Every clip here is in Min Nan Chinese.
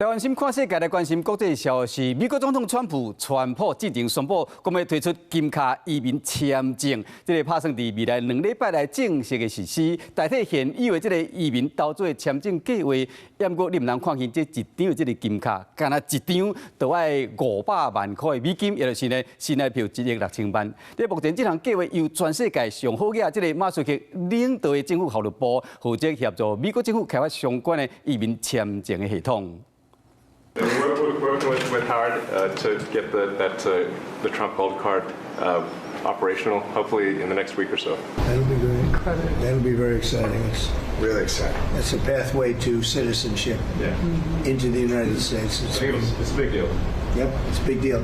台灣心看世界來關心國際消息。美國總統川普川普進前宣布，講欲推出金卡移民簽證，這个拍算佇未來2禮拜來正式的實施，代替現有的這个移民投資簽證計劃。毋過你毋通看輕這一張的這个金卡，干焦一張就愛500萬塊的美金，也就是呢新台幣1億6千萬。佇目前這項計劃由全世界上好額這个馬斯克領導的政府效率部負責協助美國政府開發相關的移民簽證的系統。 We're working with Howard to get the Trump Gold Card operational, hopefully in the next week or so. That'll be great. That'll be very exciting. It's really exciting. It's a pathway to citizenship into the United States. I think it's a big deal. Yep, it's a big deal.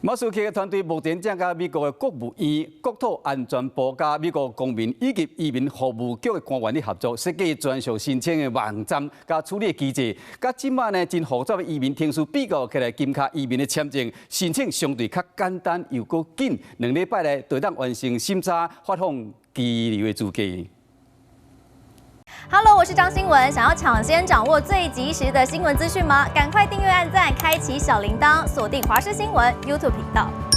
馬斯克的團隊目前正佮美國的國務院、國土安全部佮美國公民以及移民服務局的官員咧合作，設計專屬申請的網站佮處理的機制。佮這擺呢真複雜的移民程序比較起來，金卡移民的簽證申請相對較簡單又閣緊，2禮拜內就當完成審查、發放居留的資格。 Hello，我是張新聞。想要搶先掌握最及時的新聞資訊嗎？趕快訂閱、按讚、開啟小鈴鐺，鎖定華視新聞 YouTube 頻道。